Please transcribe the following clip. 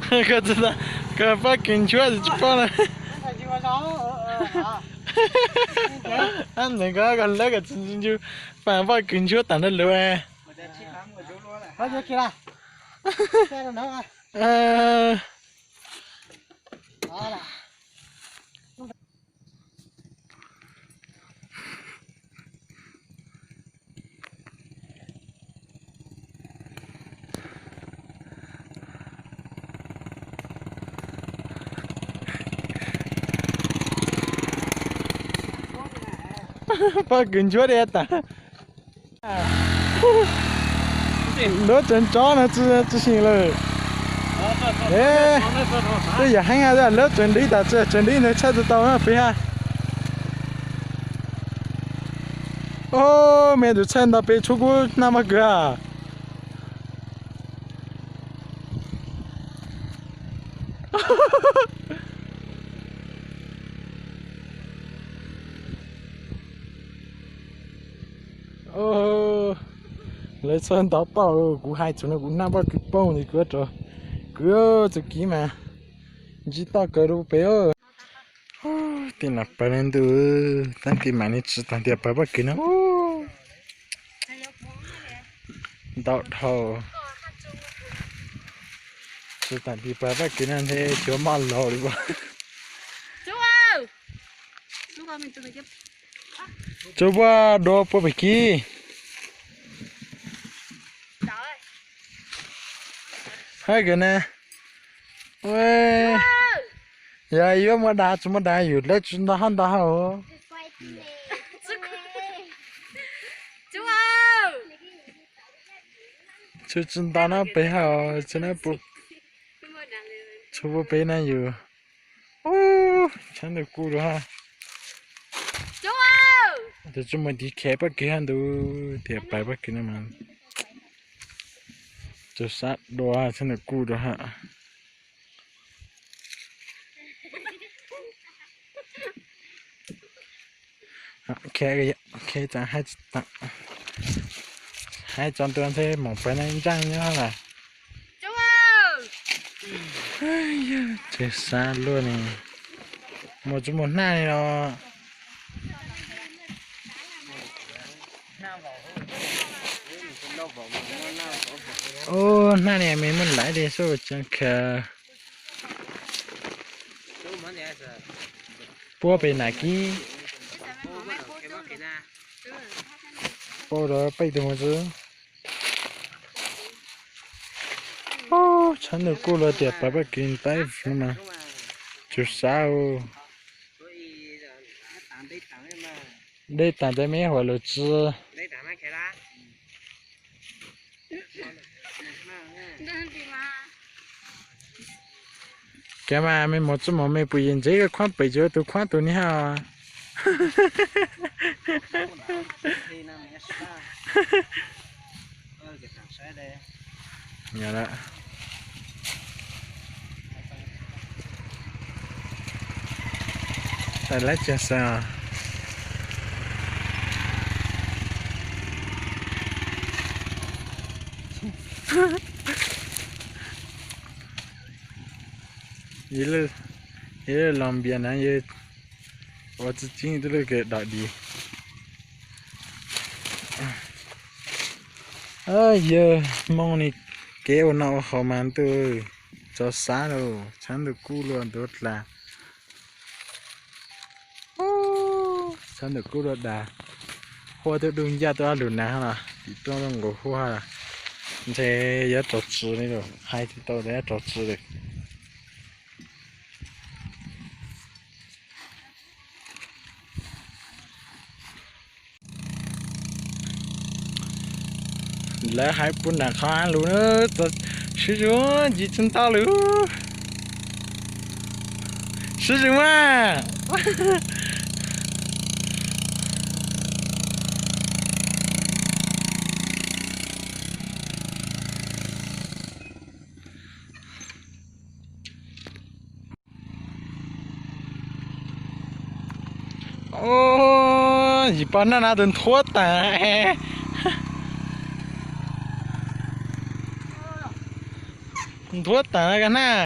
Koj tsis tau, koj pab kws nchuav tsis paub na. Ntxeev koj koj hlawv koj tsis ncu, faam pab kws nchuav tam nrho lawm. Pab kws nchuav deb tas. Lub tsev tsob no tsis, tsis sim lawm. Twb yam heev, lub tsev dib tas, tsev dib ntawd tshaj tsis tau peb ha. Ub, me tus tshaj nto peb tshuav kuv naj maj kws ha. Lawv txhawj ntaus toj, kuv hais txog no kuv naj poj kws poob ntawd kuv rau, kuv txuj kiv mas ntsib toj kawg rau pem. Tej no pawg ne ntuj, tab tis mam li tsis tag tias pawg poj kws no. Ntau dhau. Tsis tag tias pawg poj kws no ntshe xyov moj laus li as. Tsuas puab dua puab pem kib. Hab kawg na. Yog yuav muaj dag tsis muaj dag yus lawv tsis nto hab nto hauv. Tsis, tsis nto no pem hauv tsis na. Tsis puab pem na yus. Ub, tshav ntuj kuj rau ha. Tus tsis muaj tiv khev poj kws ha ntuj tias pais poj kws no mas. Tus sab dua tshav ntuj kuj rau ha. Khev, khev txav haib tsis tau. Haib tso ntua ntshe moom pawg no ntsaaj nyob lawm. Tsev sab luaj ne. Mus tsis mus hnaj li los. Ub, hnaj li me muaj laiv li sub tsev khaws. Puab pem nam kib. Puab rau peb tug mus xwb. Tshav ntuj kuj luaj tias pab paj kev ntaib no mas. Tsuas sab. Dej tas ntawd me huam lus tsi. Kav mas me mos txuj mos me puas yog ntsev koj khuab pem tsis ua tus khuab tus ni hab. Tais laib tsev xav. Yog los npias na yog ua tsi tseeb twb lub kws dom dis. Yawg Hmoob ni kev ua noj ua haus mas ntuj, tso sab lauj, tshav ntuj kub luaj ntuj dlav. Tshav ntuj kub luaj dag, huaj twb dub ncaj tuaj ob lug nag los tim tuaj nqus huaj los ntshe yuav raug tsi li lauj, hais tsis tau yuav raug tsi li. Lawv hais puag nram qhov av lug na, sib zug nce tsis ntau lawm. Sib zug mas. Yim pog noj na tus nthuav tas. Nthuav tag ka na.